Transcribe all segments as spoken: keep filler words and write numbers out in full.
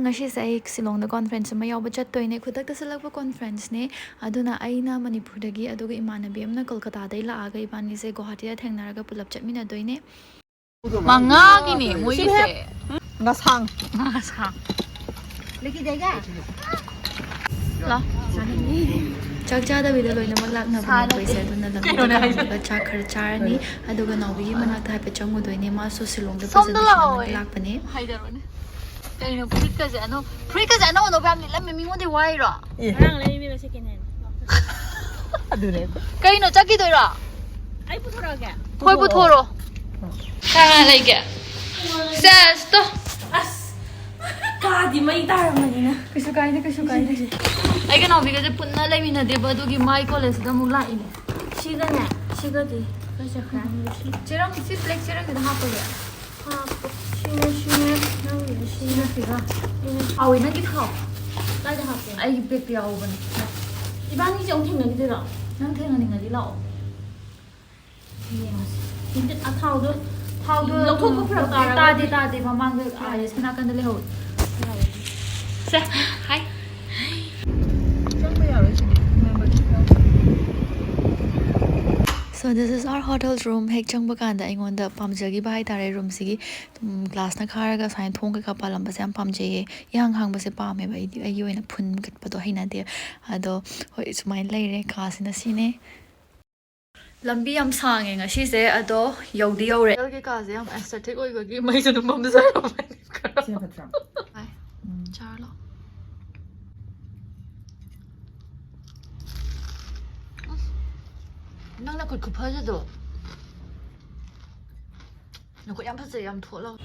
ꯉꯁꯤꯁꯦ ꯑꯩ ꯁꯤꯂꯣꯡꯗ ꯀꯣꯟꯐ꯭ꯔꯦꯟꯁ ꯑꯃ ꯌꯥꯎꯕ ꯆꯠꯇꯣꯏꯅꯦ꯫ ꯈꯨꯗꯛꯇ ꯁꯤꯜꯂꯛꯄ ꯀꯣꯟꯐ꯭ꯔꯦꯟꯁꯅꯦ꯫ ꯑꯗꯨꯅ ꯑꯩꯅ ꯃꯅꯤꯄꯨꯔꯗꯒꯤ, ꯑꯗꯨꯒ ꯏꯃꯥꯟꯅꯕꯤ ꯑꯃꯅ ꯀꯣꯜꯀꯇꯥꯗꯒꯤ ꯂꯥꯛꯑꯒ, ꯏꯕꯥꯅꯤꯁꯦ ꯒꯨꯋꯥꯍꯥꯇꯤꯗ ꯊꯦꯡꯅꯔꯒ ꯄꯨꯂꯞ ꯆꯠꯃꯤꯟꯅꯗꯣꯏꯅꯦ꯫ ꯃꯉꯥꯒꯤꯅꯦ ꯃꯣꯏꯒꯤꯁꯦ꯫ ꯉꯁꯥꯡ꯫ ꯉꯁꯥꯡ꯫ ꯂꯥꯎ꯫ ꯆꯥꯛ ꯆꯥꯗꯕꯤꯗ ꯂꯣꯏꯅꯃꯛ ꯂꯥꯛꯅꯕꯅꯦ ꯑꯩꯈꯣꯏꯁꯦ꯫ ꯑꯗꯨꯅ ꯂꯝꯕꯤꯗ ꯀꯩꯅꯣꯅꯦ ꯍꯥꯏꯁꯦ? ꯂꯥꯛꯑꯒ ꯆꯥꯛ ꯈꯔ ꯆꯥꯔꯅꯤ, ꯑꯗꯨꯒ ꯅꯥꯎꯕꯤꯒꯤ ꯃꯅꯥꯛꯇ ꯍꯥꯏꯐꯦꯠ ꯆꯪꯉꯨꯗꯣꯏꯅꯦ꯫ ꯃꯥꯁꯨ ꯁꯤꯂꯣꯡꯗ ꯁꯣꯝꯗ ꯐꯖꯅ ꯂꯥꯛꯑꯣ꯫ ꯁꯤꯂꯣꯡꯗ ꯂꯥꯛꯄꯅꯦ꯫ ꯍꯥꯏꯗꯔꯣꯅꯦ꯫ ꯀꯩꯅꯣ ꯐꯨꯔꯤꯠꯀꯁꯦ ꯑꯅꯧ-, ꯐꯨꯔꯤꯠꯀꯁꯦ ꯑꯅꯧ ꯑꯅꯧꯕ ꯌꯥꯝ ꯂꯤꯠꯂꯝꯃꯦ, ꯃꯤꯉꯣꯟꯗꯩ ꯋꯥꯏꯔꯣ? ꯑꯦ꯫ ꯉꯔꯥꯡ ꯂꯩꯕꯤꯔꯣ second hand꯫ ꯑꯗꯨꯅꯦ꯫ ꯀꯩꯅꯣ, ꯆꯠꯈꯤꯗꯣꯏꯔꯣ? ꯑꯩ ꯄꯨꯊꯣꯔꯛꯑꯒꯦ꯫ ꯍꯣꯏ, ꯄꯨꯊꯣꯔꯛꯑꯣ꯫ ꯀꯅꯥ ꯂꯩꯒꯦ? ꯁꯦꯁꯇꯣ꯫ ꯑꯁ, ꯀꯥꯗꯤ ꯃꯩ ꯇꯥꯔꯝꯃꯅꯤꯅ꯫ ꯀꯩꯁꯨ ꯀꯥꯏꯗꯦ, ꯀꯩꯁꯨ ꯀꯥꯏꯗꯦ꯫ ꯑꯩꯒ ꯅꯥꯎꯕꯤꯒꯁꯦ ꯄꯨꯟꯅ ꯂꯩꯃꯤꯟꯅꯗꯦꯕ, ꯑꯗꯨꯒꯤ ꯃꯥꯏ ꯀꯣꯂꯦꯖꯁꯤꯗ ꯑꯃꯨꯛ ꯂꯥꯛꯏꯅꯦ꯫ ꯁꯤꯒꯅꯦ, ꯁꯤꯒꯗꯤ ꯀꯥꯏ ꯆꯠꯈ꯭ꯔꯦ? ꯆꯦꯔꯪ, ꯁꯤ black ꯆꯦꯔꯪꯁꯤꯗ ꯍꯥꯞꯄꯒꯦ꯫ ꯍꯥꯞꯄꯣ꯫ ꯁꯤꯅꯦ, ꯁꯤꯅꯦ, ꯅꯪꯒꯤꯅꯦ, ꯁꯤꯅꯦ꯫ ꯁꯤꯒ꯫ ꯁꯤꯅꯦ꯫ ꯍꯥꯎꯋꯦ, ꯅꯪꯒꯤ ꯊꯥꯎ꯫ ꯀꯥꯏꯗ ꯍꯥꯞꯀꯦ? ꯑꯩꯒꯤ ꯕꯦꯒꯇ ꯌꯥꯎꯕꯅꯦ꯫ ꯏꯕꯥꯅꯤꯁꯦ ꯑꯃꯨꯛ ꯊꯦꯡꯅꯈꯤꯗꯣꯏꯔꯣ? ꯅꯪ ꯊꯦꯡꯅꯅꯤꯡꯉꯗꯤ ꯂꯥꯛꯑꯣ꯫ ꯌꯦꯡꯉꯁꯤ꯫ ꯁꯤꯗꯤ ꯑꯊꯥꯎꯗꯣ ꯊꯥꯎꯗꯣ ꯂꯧꯊꯣꯛꯄ ꯐꯔꯛ ꯇꯥꯔꯒ ꯇꯥꯗꯦ, ꯇꯥꯗꯦ꯫ ꯃꯃꯥꯡꯗ, ꯑꯥ, ꯁꯤ ꯅꯥꯀꯟꯗ ꯂꯩꯍꯧꯋꯦ꯫ ꯁꯦ, ꯍꯥꯏ꯫ ꯆꯪꯕ ꯌꯥꯔꯣꯏ ꯁꯤꯗꯤ꯫ Membership ꯌꯥꯎꯗꯦ꯫ So this is our hotel room. ꯍꯦꯛ ꯆꯪꯕ ꯀꯥꯟꯗ ꯑꯩꯉꯣꯟꯗ ꯄꯥꯝꯖꯈꯤꯕ ꯍꯥꯏꯇꯥꯔꯦ ꯔꯨꯝꯁꯤꯒꯤ꯫ ꯎꯝ, glassꯅ ꯈꯥꯔꯒ ꯁꯨꯃꯥꯏꯅ ꯊꯣꯡ ꯀꯩꯀꯥ ꯄꯥꯜꯂꯝꯕꯁꯦ ꯌꯥꯝ ꯄꯥꯝꯖꯩꯌꯦ꯫ ꯏꯍꯥꯡ ꯍꯥꯡꯕꯁꯦ ꯄꯥꯝꯃꯦꯕ ꯑꯩꯗꯤ꯫ ꯑꯩꯒꯤ ꯑꯣꯏꯅ ꯐꯨꯟꯒꯠꯄꯗꯣ ꯍꯩꯅꯗꯦ꯫ ꯑꯗꯣ ꯍꯣꯏ, ꯁꯨꯃꯥꯏꯅ ꯂꯩꯔꯦ꯫ ꯀꯥꯁꯤꯅ ꯁꯤꯅꯦ꯫ ꯂꯝꯕꯤ ꯌꯥꯝ ꯁꯥꯡꯉꯦ ꯉꯁꯤꯁꯦ, ꯑꯗꯣ ꯌꯧꯗꯤ ꯌꯧꯔꯦ꯫ ꯍꯣꯇꯦꯜ ꯀꯩꯀꯥꯁꯦ ꯌꯥꯝ aesthetic ꯑꯣꯏꯕꯒꯤ ꯃꯩꯁꯨ ꯑꯗꯨꯝ ꯃꯝꯖꯔꯝꯃꯅꯤ꯫ ꯁꯤꯅ ꯐꯠꯇ꯭ꯔꯥ? ꯍꯣꯏ꯫ ꯎꯝ꯫ ꯆꯥꯔꯣ ꯂꯥꯎ꯫ ꯎꯝ꯫ ꯅꯪ ꯅꯈꯨꯠ ꯈꯨꯐꯖꯗꯣ꯫ ꯅꯈꯨꯠ ꯌꯥꯝ ꯐꯖꯩ, ꯌꯥꯝ ꯊꯣꯠꯂꯒ꯫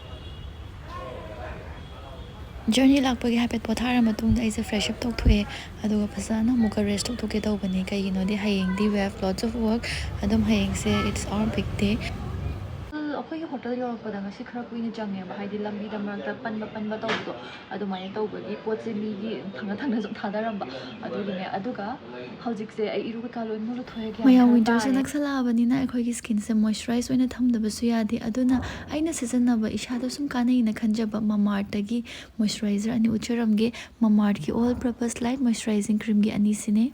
Journey ꯂꯥꯛꯄꯒꯤ ꯍꯥꯏꯐꯦꯠ ꯄꯣꯊꯥꯔ ꯃꯇꯨꯡꯗ ꯑꯩꯁꯦ fresh up ꯇꯧꯊꯣꯛꯑꯦ, ꯑꯗꯨꯒ ꯐꯖꯅ ꯑꯃꯨꯛꯀ rest ꯇꯧꯊꯣꯛꯀꯦ ꯇꯧꯕꯅꯤ꯫ ꯀꯩꯒꯤꯅꯣꯗꯤ ꯍꯌꯦꯡꯗꯤ we have lots of work, ꯑꯗꯨꯝ ꯍꯌꯦꯡꯁꯦ it's our big day꯫ ꯑꯩꯈꯣꯏꯒꯤ ꯍꯣꯇꯦꯜ ꯌꯧꯔꯛꯄꯗ ꯉꯁꯤ ꯈꯔ ꯀꯨꯏꯅ ꯆꯪꯉꯦꯕ, ꯍꯥꯏꯗꯤ ꯂꯝꯕꯤꯗ ꯃꯔꯛꯇ ꯄꯟꯕ ꯄꯟꯕ ꯇꯧꯕꯗꯣ, ꯑꯗꯨꯃꯥꯏꯅ ꯇꯧꯕꯒꯤ ꯄꯣꯠꯁꯦ ꯃꯤꯒꯤ ꯊꯪꯅ ꯊꯪꯅ ꯁꯨꯝ ꯊꯥꯗꯔꯝꯕ꯫ ꯑꯗꯨꯒꯤꯅꯦ꯫ ꯑꯗꯨꯒ ꯍꯧꯖꯤꯛꯁꯦ ꯑꯩ ꯏꯔꯨ ꯀꯩꯀꯥ ꯂꯣꯏ ꯂꯨꯊꯣꯛꯑꯦ꯫ ꯃꯌꯥꯝ ꯋꯤꯟꯇꯔꯁꯦ ꯅꯛꯁꯜꯂꯛꯑꯕꯅꯤꯅ ꯑꯩꯈꯣꯏꯒꯤ ꯁ꯭ꯀꯤꯟꯁꯦ ꯃꯣꯏꯆꯔꯥꯏꯁ ꯑꯣꯏꯅ ꯊꯝꯗꯕꯁꯨ ꯌꯥꯗꯦ꯫ ꯑꯗꯨꯅ ꯑꯩꯅ ꯁꯤꯖꯤꯟꯅꯕ, ꯏꯁꯥꯗ ꯁꯨꯝ ꯀꯥꯟꯅꯩꯅ ꯈꯟꯖꯕ ꯃꯃꯥꯑꯥꯔꯠꯇꯒꯤ ꯃꯣꯏꯆꯔꯥꯏꯖꯔ ꯑꯅꯤ ꯎꯠꯆꯔꯝꯒꯦ꯫ ꯃꯃꯥꯑꯥꯔꯠꯀꯤ all purpose light moisturising ꯀ꯭ꯔꯤꯝꯒꯤ ꯑꯅꯤꯁꯤꯅꯦ꯫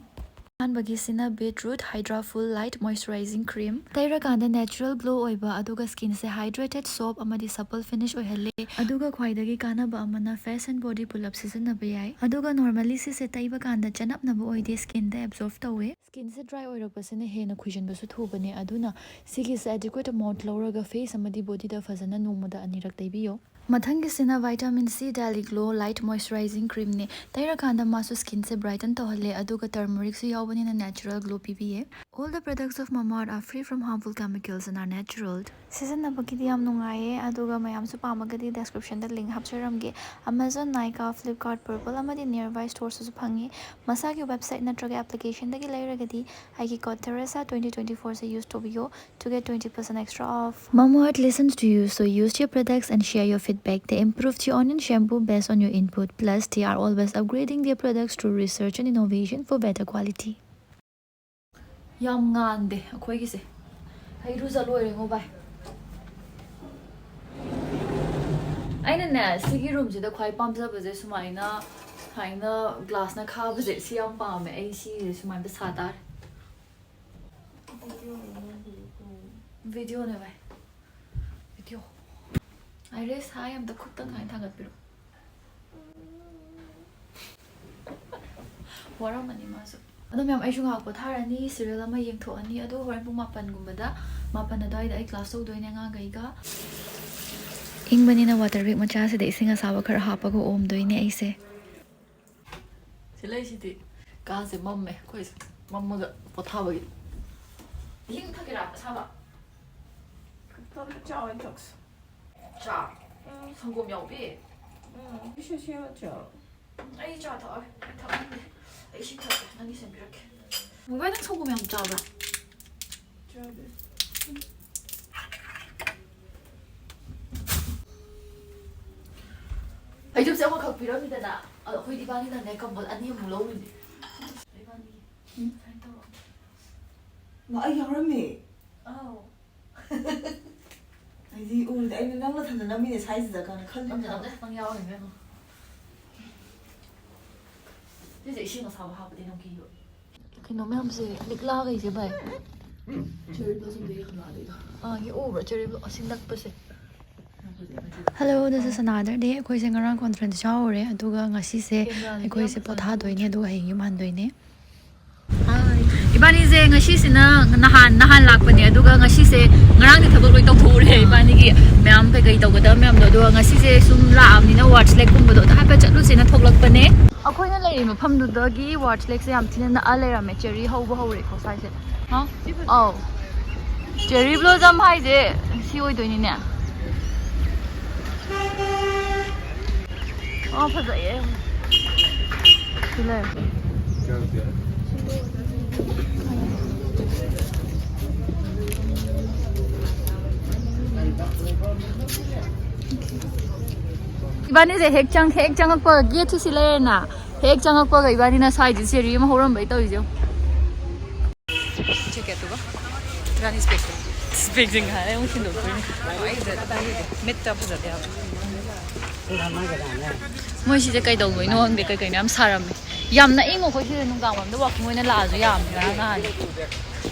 ꯑꯍꯥꯟꯕꯒꯤꯁꯤꯅ beetroot ꯍꯥꯏꯗ꯭ꯔꯥ ꯐꯨꯜ ꯂꯥꯏꯠ ꯃꯣꯏꯆꯔꯥꯏꯖꯤꯡ ꯀ꯭ꯔꯤꯝ꯫ ꯇꯩꯔꯀꯥꯟꯗ ꯅꯦꯆꯔꯦꯜ ꯒ꯭ꯂꯣ ꯑꯣꯏꯕ, ꯑꯗꯨꯒ ꯁ꯭ꯀꯤꯟꯁꯦ ꯍꯥꯏꯗ꯭ꯔꯦꯇꯦꯠ, ꯁꯣꯐ ꯑꯃꯗꯤ ꯁꯄꯜ ꯐꯤꯅꯤꯁ ꯑꯣꯏꯍꯜꯂꯦ꯫ ꯑꯗꯨꯒ ꯈ꯭ꯋꯥꯏꯗꯒꯤ ꯀꯥꯟꯅꯕ ꯑꯃꯅ ꯐꯦꯁ ꯑꯦꯟ ꯕꯣꯗꯤ ꯄꯨꯂꯞ ꯁꯤꯖꯤꯟꯅꯕ ꯌꯥꯏ꯫ ꯑꯗꯨꯒ ꯅꯣꯔꯃꯦꯜꯂꯤ ꯁꯤꯁꯦ ꯇꯩꯕ ꯀꯥꯟꯗ ꯆꯅꯞꯅꯕ ꯑꯣꯏꯗꯦ, ꯁ꯭ꯀꯤꯟꯗ ꯑꯦꯕꯖꯣꯔꯕ ꯇꯧꯋꯦ꯫ ꯁ꯭ꯀꯤꯟꯁꯦ ꯗ꯭ꯔꯥꯏ ꯑꯣꯏꯔꯛꯄꯁꯤꯅ ꯍꯦꯟꯅ ꯈꯨꯏꯖꯤꯟꯕꯁꯨ ꯊꯨꯕꯅꯦ, ꯑꯗꯨꯅ ꯁꯤꯒꯤꯁꯦ ꯑꯦꯗꯤꯀ꯭ꯋꯦꯠ ꯑꯃꯥꯎꯟꯠ ꯂꯧꯔꯒ ꯐꯦꯁ ꯑꯃꯗꯤ ꯕꯣꯗꯤꯗ ꯐꯖꯅ ꯅꯣꯡꯃꯗ ꯑꯅꯤꯔꯛ ꯇꯩꯕꯤꯌꯣ꯫ ꯃꯊꯪꯒꯤꯁꯤꯅ ꯚꯥꯏꯇꯥꯃꯤꯟ ꯁꯤ ꯗꯦꯂꯤ ꯒ꯭ꯂꯣ ꯂꯥꯏꯠ ꯃꯣꯏꯆꯔꯥꯏꯖꯤꯡ ꯀ꯭ꯔꯤꯝꯅꯦ꯫ ꯇꯩꯔꯀꯥꯟꯗ ꯃꯥꯁꯨ ꯁ꯭ꯀꯤꯟꯁꯦ ꯕ꯭ꯔꯥꯏꯇꯟ ꯇꯧꯍꯜꯂꯦ, ꯑꯗꯨꯒ ꯇꯔꯃꯔꯤꯛꯁꯨ ꯌꯥꯎꯕꯅꯤꯅ ꯅꯦꯆꯔꯦꯜ ꯒ꯭ꯂꯣ ꯄꯤꯕꯤꯌꯦ꯫ All the products of Mamaearth are free from harmful chemicals and are natural. ꯁꯤꯖꯤꯟꯅꯕꯒꯤꯗꯤ ꯌꯥꯝ ꯅꯨꯡꯉꯥꯏꯌꯦ, ꯑꯗꯨꯒ ꯃꯌꯥꯝꯁꯨ ꯄꯥꯝꯃꯒꯗꯤ ꯗꯦꯁꯀ꯭ꯔꯤꯞꯁꯟꯗ link ꯍꯥꯞꯆꯔꯝꯒꯦ꯫ Amazon, Nykaa, Flipkart, purple ꯑꯃꯗꯤ ꯅꯤꯌꯔꯕꯥꯏ ꯁ꯭ꯇꯣꯔꯁꯇꯁꯨ ꯐꯪꯉꯤ꯫ ꯃꯁꯥꯒꯤ ꯋꯦꯕꯁꯥꯏꯠ ꯅꯠꯇ꯭ꯔꯒ ꯑꯦꯄ꯭ꯂꯤꯀꯦꯁꯟꯗꯒꯤ ꯂꯩꯔꯒꯗꯤ ꯑꯩꯒꯤ ꯀꯣꯗ ꯊꯦꯔꯦꯁꯥ ꯇ꯭ꯋꯦꯟꯇꯤ ꯇ꯭ꯋꯦꯟꯇꯤ ꯐꯣꯔꯁꯦ ꯌꯨꯁ ꯇꯧꯕꯤꯌꯣ to get twenty percent extra off. Mamaearth listens to you, so use your products and share your feedback. They improve the onion shampoo based on your input. Plus, they are always upgrading their products through research and innovation for better quality. ꯌꯥꯝ ꯉꯥꯟꯗꯦ ꯑꯩꯈꯣꯏꯒꯤꯁꯦ꯫ ꯑꯩ ꯏꯔꯨꯖ ꯂꯣꯏꯔꯦꯉꯣ ꯚꯥꯏ꯫ ꯑꯩꯅꯅꯦ, ꯁꯤꯒꯤ ꯔꯨꯝꯁꯤꯗ ꯈ꯭ꯋꯥꯏ ꯄꯥꯝꯖꯕꯁꯦ ꯁꯨꯃꯥꯏꯅ, ꯁꯨꯃꯥꯏꯅ ꯒ꯭ꯂꯥꯁꯅ ꯈꯥꯕꯁꯦ, ꯁꯤ ꯌꯥꯝ ꯄꯥꯝꯃꯦ꯫ ꯑꯩ ꯁꯤꯁꯦ ꯁꯨꯃꯥꯏꯅ ꯁꯥ ꯇꯥꯔꯦ꯫ ꯚꯤꯗꯤꯑꯣꯅꯦ ꯚꯥꯏ, ꯚꯤꯗꯤꯑꯣ꯫ ꯑꯥꯏꯔꯤꯁ, ꯍꯥꯏ ꯑꯝꯇ ꯈꯨꯠꯇ ꯉꯥꯏ ꯊꯥꯡꯒꯠꯄꯤꯔꯣ꯫ ꯋꯥꯔꯝꯃꯅꯤ ꯃꯥꯁꯨ꯫ ꯑꯗꯣ ꯃꯌꯥꯝ, ꯑꯩꯁꯨ ꯉꯥꯏꯍꯥꯛ ꯄꯣꯊꯥꯔꯅꯤ, ꯁꯤꯔꯤꯌꯦꯜ ꯑꯃ ꯌꯦꯡꯊꯣꯛꯑꯅꯤ, ꯑꯗꯣ ꯍꯣꯔꯦꯟ ꯄꯨꯡ ꯃꯥꯄꯟꯒꯨꯝꯕꯗ, ꯃꯥꯄꯟ ꯑꯗꯨꯋꯥꯏꯗ ꯑꯩ ꯀ꯭ꯂꯥꯁ ꯇꯧꯗꯣꯏꯅꯦ ꯑꯉꯥꯡꯈꯩꯒ꯫ ꯏꯪꯕꯅꯤꯅ ꯋꯥꯇꯔ ꯕꯦꯒ ꯃꯆꯥꯁꯤꯗ ꯏꯁꯤꯡ ꯑꯁꯥꯕ ꯈꯔ ꯍꯥꯞꯄꯒ ꯑꯣꯝꯗꯣꯏꯅꯦ ꯑꯩꯁꯦ꯫ ꯁꯤ ꯂꯩꯁꯤꯗꯤ꯫ ꯀꯥꯁꯦ ꯃꯝꯃꯦ ꯑꯩꯈꯣꯏꯁꯦ꯫ ꯃꯝꯃꯒ ꯄꯣꯊꯥꯕꯒꯤ꯫ ꯏꯁꯤꯡ ꯊꯛꯀꯦꯔꯥ ꯑꯁꯥꯕ? ꯆꯥ ꯑꯣꯏꯅ ꯊꯛꯁꯤ꯫ ꯆꯥ? ꯎꯝ꯫ ꯁꯪꯒꯣꯝ ꯌꯥꯎꯕꯤ? ꯎꯝ꯫ ꯏꯁꯤꯡ ꯁꯦꯝꯃ ꯆꯥ꯫ ꯎꯝ, ꯑꯩ ꯆꯥ ꯊꯛꯑꯣꯏ꯫ ꯑꯩ ꯊꯛꯅꯤꯡꯗꯦ꯫ ꯑꯩ ꯏꯁꯤꯡ ꯊꯛꯀꯦ꯫ ꯅꯪꯒꯤ ꯁꯦꯝꯕꯤꯔꯛꯀꯦ꯫ ꯃꯨꯕꯥꯏ, ꯅꯪ ꯁꯪꯒꯣꯝ ꯌꯥꯝ ꯆꯥꯕ꯭ꯔꯥ? ꯆꯥꯗꯦ꯫ ꯐꯩꯖꯨꯞꯁꯦ ꯑꯃꯈꯛ ꯄꯤꯔꯝꯃꯤꯗꯅ, ꯑꯗꯣ ꯑꯩꯈꯣꯏꯗꯤ ꯏꯕꯥꯅꯤꯅꯅꯦ ꯀꯝꯕꯜ ꯑꯅꯤ ꯑꯃꯨꯛ ꯂꯧꯔꯤꯅꯦ꯫ ꯏꯕꯥꯅꯤꯒꯤ ꯁꯨꯃꯥꯏꯅ ꯇꯧꯔꯒ꯫ ꯃꯥ, ꯑꯩ ꯌꯥꯎꯔꯝꯃꯦ꯫ ꯑꯧ꯫ ꯑꯩꯗꯤ ꯎꯔꯗꯤ ꯑꯩꯅ ꯅꯪ ꯅꯊꯟꯗ ꯅꯝꯃꯤꯅꯦ ꯁ꯭ꯋꯥꯏꯁꯤꯗ ꯀꯥꯏꯅ ꯈꯜꯂꯤꯅꯦ ꯅꯪ ꯍꯥꯏꯕ꯫ ꯅꯊꯟꯗ ꯅꯪ ꯌꯥꯎꯔꯤꯅꯦ ꯌꯦꯡꯉꯣ꯫ ꯁꯤꯁꯦ ꯏꯁꯤꯡ ꯑꯁꯥꯕ ꯍꯥꯞꯄꯗꯤ ꯑꯗꯨꯝ ꯀꯤꯕ꯫ ꯀꯩꯅꯣ ꯃꯌꯥꯝꯁꯦ, ꯂꯤꯛꯂꯥꯈꯩꯁꯦ ꯚꯥꯏ꯫ Cherry blossom ꯗꯒꯤ ꯀꯅꯥꯗꯩꯅꯣ? ꯑꯥ, ꯌꯦꯛꯎꯕ꯭ꯔꯥ? Cherry blossom ꯑꯁꯤ ꯅꯛꯄꯁꯦ꯫ Hello, this is another day. ꯑꯩꯈꯣꯏꯁꯦ ꯉꯔꯥꯡ conference ꯌꯥꯎꯔꯨꯔꯦ, ꯑꯗꯨꯒ ꯉꯁꯤꯁꯦ ꯑꯩꯈꯣꯏꯁꯦ ꯄꯣꯊꯥꯗꯣꯏꯅꯦ, ꯑꯗꯨꯒ ꯍꯌꯦꯡ ꯌꯨꯝ ꯍꯟꯗꯣꯏꯅꯦ꯫ ꯏꯕꯥꯅꯤꯁꯦ ꯉꯁꯤꯁꯤꯅ ꯅꯍꯥꯟ, ꯅꯍꯥꯟ ꯂꯥꯛꯄꯅꯦ, ꯑꯗꯨꯒ ꯉꯁꯤꯁꯦ ꯉꯔꯥꯡꯗꯤ ꯊꯕꯛ ꯂꯣꯏ ꯇꯧꯊꯣꯛꯎꯔꯦ, ꯏꯕꯥꯅꯤꯒꯤ ꯃꯌꯥꯝ ꯀꯩꯀꯩ ꯇꯧꯒꯗꯕ ꯃꯌꯥꯝꯗꯣ, ꯑꯗꯨꯒ ꯉꯁꯤꯁꯦ ꯁꯨꯝ ꯂꯥꯛꯑꯕꯅꯤꯅ Ward's Lake ꯀꯨꯝꯕꯗꯣ ꯑꯗ ꯍꯥꯏꯐꯦꯠ ꯆꯠꯂꯨꯁꯦꯅ ꯊꯣꯛꯂꯛꯄꯅꯦ꯫ ꯑꯩꯈꯣꯏꯅ ꯂꯩꯔꯤꯕ ꯃꯐꯝꯗꯨꯗꯒꯤ Ward's Lake ꯁꯦ ꯌꯥꯝ ꯊꯤꯅ ꯅꯛꯑ ꯂꯩꯔꯝꯃꯦ꯫ Cherry ꯍꯧꯕ ꯍꯧꯔꯦꯀꯣ ꯁ꯭ꯋꯥꯏꯁꯦ꯫ ꯍꯥ? ꯑꯧ꯫ Cherry blossom ꯍꯥꯏꯁꯦ ꯁꯤ ꯑꯣꯏꯗꯣꯏꯅꯤꯅꯦ꯫ ꯑꯣ, ꯐꯖꯩꯌꯦ꯫ ꯁꯤ ꯂꯩꯔꯦ꯫ ꯏꯕꯥꯅꯤꯁꯦ ꯍꯦꯛ ꯆꯪ-, ꯍꯦꯛ ꯆꯪꯉꯛꯄꯒ gate ꯁꯤ ꯁꯤ ꯂꯩꯔꯦꯅ꯫ ꯍꯦꯛ ꯆꯪꯉꯛꯄꯒ ꯏꯕꯥꯅꯤꯅ ꯁ꯭ꯋꯥꯏꯁꯤ cherry ꯑꯃ ꯍꯧꯔꯝꯕꯩ ꯇꯧꯔꯤꯁꯦ ꯌꯦꯡꯉꯨ꯫ ꯁꯤ ꯀꯩ ꯑꯗꯨꯒ? ꯏꯕꯥꯅꯤ spec ꯇꯣ꯫ Spec ꯁꯤꯡ ꯍꯥꯏꯔꯦ ꯑꯃꯨꯛ ꯁꯤꯟꯗꯣꯛꯇꯣꯏꯅꯦ꯫ ꯑꯩꯁꯦ ꯃꯤꯠꯇ ꯐꯖꯗꯦ ꯍꯥꯏꯕ꯫ ꯃꯣꯏ ꯁꯤꯁꯦ ꯀꯩꯗꯧꯕꯩꯅꯣ ꯈꯪꯗꯦ, ꯀꯩ ꯀꯩꯅꯣ ꯌꯥꯝ ꯁꯥꯔꯝꯃꯦ꯫ ꯌꯥꯝ ꯅꯛꯏꯉꯣ, ꯑꯩꯈꯣꯏ ꯁꯤꯗ ꯅꯨꯡꯗꯥꯡ ꯋꯥꯏꯔꯝꯗ walking ꯑꯣꯏꯅ ꯂꯥꯛꯑꯁꯨ ꯌꯥꯝꯅꯤ ꯉꯔꯥꯡ ꯅꯍꯥꯟ꯫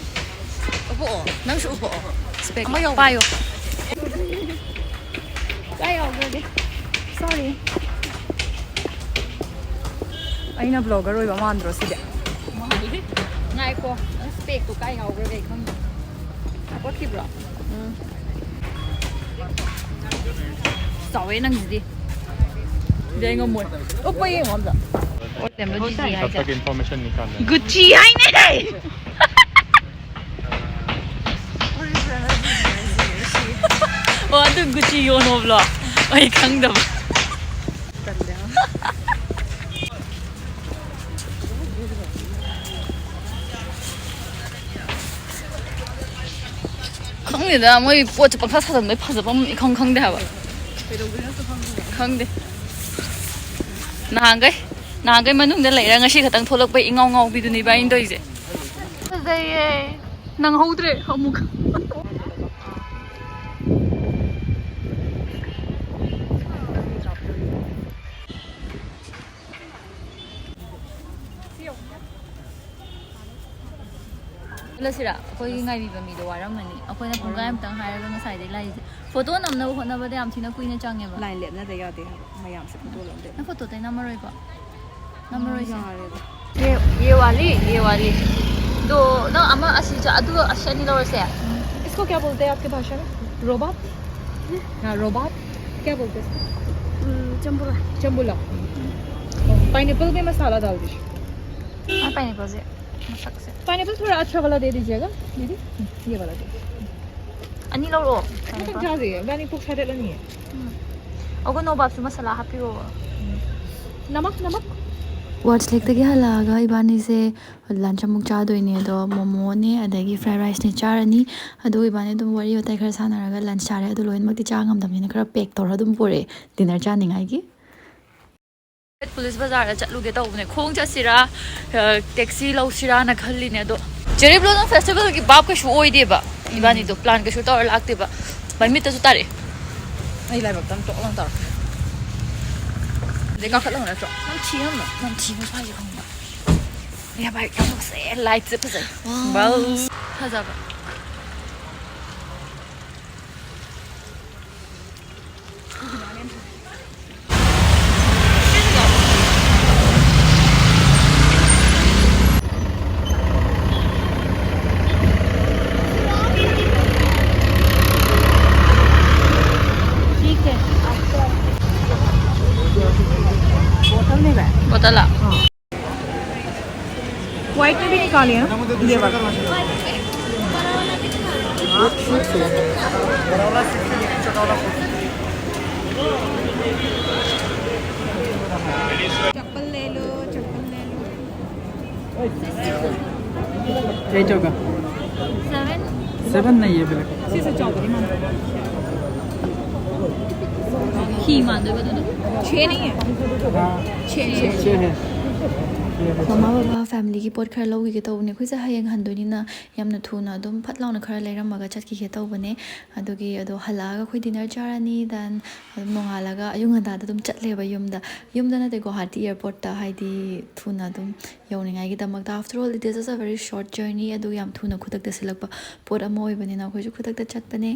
ꯎꯞꯄꯛꯑꯣ, ꯅꯪꯁꯨ ꯎꯞꯄꯛꯑꯣ꯫ Spec ꯑꯃ ꯌꯥꯎꯕ꯭ꯔꯥ? ꯄꯥꯏꯌꯣ꯫ ꯀꯥꯏ ꯌꯥꯎꯈ꯭ꯔꯒꯦ? Sorry꯫ ꯑꯩꯅ blogger ꯑꯣꯏꯕ ꯃꯥꯟꯗ꯭ꯔꯣ ꯁꯤꯗꯤ? ꯃꯥꯜꯂꯤ꯫ ꯉꯥꯏꯈꯣ, ꯅꯪ spec ꯇꯣ ꯀꯥꯏ ꯌꯥꯎꯈ꯭ꯔꯒꯦ ꯑꯩ ꯈꯪꯗꯦ꯫ ꯍꯥꯞꯄꯛꯈꯤꯕ꯭ꯔꯣ? ꯎꯝ꯫ ꯆꯥꯎꯋꯦ ꯅꯪꯁꯤꯗꯤ꯫ ꯁꯤꯗꯤ ꯑꯩ ꯉꯝꯃꯣꯏ꯫ ꯎꯞꯄ ꯌꯦꯡꯉꯣ ꯑꯝꯇ꯫ ꯇꯞ ꯇꯞ information ꯅꯤ ꯀꯥꯟꯗ꯫ Gucci ꯍꯥꯏꯅꯦ! ꯑꯣ, ꯑꯗꯨ Gucci ꯌꯣꯟꯅꯣꯕ꯭ꯂꯣ? ꯑꯩ ꯈꯪꯗꯕ꯫ ꯈꯪꯗꯦꯗ, ꯃꯣꯏ ꯄꯣꯠꯁꯦ ꯄꯪꯁꯥ ꯁꯥꯖꯟꯕꯩ ꯐꯖꯕ ꯑꯃ ꯏꯈꯪ ꯈꯪꯗꯦ ꯍꯥꯏꯕ꯫ ꯈꯪꯗꯦ꯫ ꯅꯍꯥꯟꯈꯩ ꯅꯍꯥꯟꯈꯩ ꯃꯅꯨꯡꯗ ꯂꯩꯔ ꯉꯁꯤ ꯈꯛꯇꯪ ꯊꯣꯛꯂꯛꯄꯩ ꯏꯉꯥꯎ ꯉꯥꯎꯕꯤꯗꯨꯅꯦ ꯏꯕꯥꯅꯤ ꯇꯧꯔꯤꯁꯦ꯫ ꯐꯖꯩꯌꯦ꯫ ꯅꯪꯍꯧꯗ꯭ꯔꯦ ꯑꯃꯨꯛ꯫ ꯆꯠꯂꯁꯤꯔꯥ? ꯑꯩꯈꯣꯏꯒꯤ ꯉꯥꯏꯕꯤꯕ ꯃꯤꯗꯣ ꯋꯥꯔꯝꯃꯅꯤ꯫ ꯑꯩꯈꯣꯏꯅ ꯄꯨꯡꯈꯥꯏ ꯑꯃꯇꯪ ꯍꯥꯏꯔꯒ ꯉꯁꯥꯏꯗꯩ ꯂꯥꯛꯏꯁꯦ꯫ ꯐꯣꯇꯣ ꯅꯝꯅꯕ ꯍꯣꯠꯅꯕꯗ ꯌꯥꯝ ꯊꯤꯅ ꯀꯨꯏꯅ ꯆꯪꯉꯦꯕ꯫ ꯂꯥꯏꯟ ꯂꯦꯞꯅꯗ ꯌꯥꯗꯦ ꯍꯥꯏꯕ ꯃꯌꯥꯝꯁꯦ ꯐꯣꯇꯣ ꯂꯧꯗꯦ꯫ ꯅꯪ ꯐꯣꯇꯣ ꯑꯇꯩ ꯅꯝꯃꯔꯣꯏꯀꯣ? ꯅꯝꯃꯔꯣꯏꯁꯦ꯫ ꯌꯥꯔꯦꯗ꯫ ये ये वाली, ये वाली। दो ना, ꯑꯃ ꯑꯁꯤ ꯆ-, ꯑꯗꯨ ꯑꯁꯤ ꯑꯅꯤ ꯂꯧꯔꯁꯦ꯫ इसको क्या बोलते हैं आपकी भाषा में? रोबोट? हाँ, रोबोट। क्या बोलते हैं इसको? चंबुला। चंबुला। पाइनएप्पल में मसाला डाल दीजिए। हाँ, पाइनएप्पल से। ꯃꯁꯛꯁꯦ꯫ पाइनएप्पल थोड़ा अच्छा वाला दे दीजिएगा दीदी। ये वाला दे दीजिए। ꯑꯅꯤ ꯂꯧꯔꯛꯑꯣ꯫ ꯈꯤꯇꯪ ꯆꯥꯁꯦ, ꯏꯕꯥꯅꯤ ꯄꯨꯛ ꯁꯥꯒꯠꯂꯅꯤꯌꯦ꯫ ꯎꯝ꯫ ꯑꯒꯣ ꯅꯣꯕꯥꯞꯁꯨ ꯃꯁꯥꯂꯥ ꯍꯥꯞꯄꯤꯔꯛꯑꯣ꯫ ꯅꯃꯛ, ꯅꯃꯛ꯫ ꯋꯥꯔꯗꯁ ꯂꯦꯛꯇꯒꯤ ꯍꯜꯂꯛꯑꯒ ꯏꯕꯥꯅꯤꯁꯦ ꯂꯟꯆ ꯑꯃꯨꯛ ꯆꯥꯗꯣꯏꯅꯦ꯫ ꯑꯗꯣ ꯃꯣꯃꯣꯅꯦ ꯑꯗꯒꯤ ꯐ꯭ꯔꯥꯏ ꯔꯥꯏꯁꯅꯦ ꯆꯥꯔꯅꯤ꯫ ꯑꯗꯨꯒ ꯏꯕꯥꯅꯤ ꯑꯗꯨꯝ ꯋꯥꯔꯤ ꯋꯥꯇꯥꯏ ꯈꯔ ꯁꯥꯟꯅꯔꯒ ꯂꯟꯆ ꯆꯥꯔꯦ꯫ ꯑꯗꯨ ꯂꯣꯏꯅꯃꯛꯇꯤ ꯆꯥ ꯉꯝꯗꯕꯅꯤꯅ ꯈꯔ ꯄꯦꯛ ꯇꯧꯔ ꯑꯗꯨꯝ ꯄꯨꯔꯛꯑꯦ ꯗꯤꯅꯔ ꯆꯥꯅꯤꯡꯉꯥꯏꯒꯤ꯫ ꯄꯨꯂꯤꯁ ꯕꯖꯥꯔꯗ ꯆꯠꯂꯨꯒꯦ ꯇꯧꯕꯅꯦ꯫ ꯈꯣꯡ ꯆꯠꯁꯤꯔꯥ, ꯑ, ꯇꯦꯛꯁꯤ ꯂꯧꯁꯤꯔꯥꯅ ꯈꯜꯂꯤꯅꯦ꯫ ꯑꯗꯣ ꯆꯦꯔꯤ ꯕ꯭ꯂꯣꯖꯝ ꯐꯦꯁꯇꯤꯚꯦꯜꯒꯤ ꯚꯥꯏꯕ ꯀꯩꯁꯨ ꯑꯣꯏꯗꯦꯕ꯫ ꯏꯕꯥꯅꯤꯗꯣ ꯄ꯭ꯂꯥꯟ ꯀꯩꯁꯨ ꯇꯧꯔ ꯂꯥꯛꯇꯦꯕ꯫ ꯃꯃꯤꯠꯇꯁꯨ ꯇꯥꯔꯛꯑꯦ꯫ ꯑꯩ ꯂꯥꯏꯕꯛꯇ ꯑꯃ ꯇꯣꯛ ꯂꯥꯎꯅ ꯇꯧꯔꯛꯀꯦ꯫ ꯑꯗꯩ ꯀꯥꯈꯠꯂꯝꯕ ꯅꯠꯇ꯭ꯔꯣ? ꯅꯝꯊꯤ ꯌꯥꯝꯅ꯫ ꯅꯝꯊꯤꯕ ꯁ꯭ꯋꯥꯏꯁꯦ ꯈꯪꯕ꯭ꯔꯥ? ꯌꯥ ꯚꯥꯏ, ꯌꯥꯝ ꯐꯖꯩꯌꯦ, ꯂꯥꯏꯠꯁꯦ ꯐꯖꯩ꯫ ꯋꯥꯎ꯫ ꯕꯥꯎ꯫ ꯐꯖꯕ꯫ ठीक है, आपको बोतल में है। बोतल आ। हाँ। व्हाइट में भी निकालिए ना, ये वाला। चप्पल ले लो, चप्पल ले लो। ꯀꯩ ꯇꯧꯕ? ꯁꯚꯦꯟ꯫ ꯁꯚꯦꯟ ꯅ ꯌꯦꯕꯂꯦ꯫ ꯁꯤꯁꯦ ꯆꯥꯎꯕꯗꯤ ꯃꯥꯟꯕ꯫ ꯍꯤ ꯃꯥꯟꯗꯣꯏꯕ ꯑꯗꯨꯗꯣ꯫ छः नहीं है। छः, छः। छः है। छः है। ꯃꯃꯥ ꯕꯕꯥ ꯐꯦꯃꯤꯂꯤꯒꯤ ꯄꯣꯠ ꯈꯔ ꯂꯧꯈꯤꯒꯦ ꯇꯧꯕꯅꯦ꯫ ꯑꯩꯈꯣꯏꯁꯦ ꯍꯌꯦꯡ ꯍꯟꯗꯣꯏꯅꯤꯅ ꯌꯥꯝꯅ ꯊꯨꯅ ꯑꯗꯨꯝ ꯐꯠ ꯂꯥꯎꯅ ꯈꯔ ꯂꯩꯔꯝꯃꯒ ꯆꯠꯈꯤꯒꯦ ꯇꯧꯕꯅꯦ꯫ ꯑꯗꯨꯒꯤ ꯑꯗꯣ ꯍꯜꯂꯛꯑꯒ ꯑꯩꯈꯣꯏ ꯗꯤꯅꯔ ꯆꯥꯔꯅꯤ, ꯗꯦꯟ ꯑꯗꯨꯝ ꯅꯣꯡꯉꯥꯜꯂꯒ ꯑꯌꯨꯛ ꯉꯟꯇꯥꯗ ꯑꯗꯨꯝ ꯆꯠꯂꯦꯕ ꯌꯨꯝꯗ꯫ ꯌꯨꯝꯗ ꯅꯠꯇꯦ, ꯒꯨꯋꯥꯍꯥꯇꯤ ꯑꯦꯌꯔꯄꯣꯔꯠꯇ, ꯍꯥꯏꯗꯤ ꯊꯨꯅ ꯑꯗꯨꯝ ꯌꯧꯅꯤꯡꯉꯥꯏꯒꯤꯗꯃꯛꯇ꯫ After all, it is just a very short journey. ꯑꯗꯨ ꯌꯥꯝ ꯊꯨꯅ ꯈꯨꯗꯛꯇ ꯁꯤꯜꯂꯛꯄ ꯄꯣꯠ ꯑꯃ ꯑꯣꯏꯕꯅꯤꯅ ꯑꯩꯈꯣꯏꯁꯨ ꯈꯨꯗꯛꯇ ꯆꯠꯄꯅꯦ꯫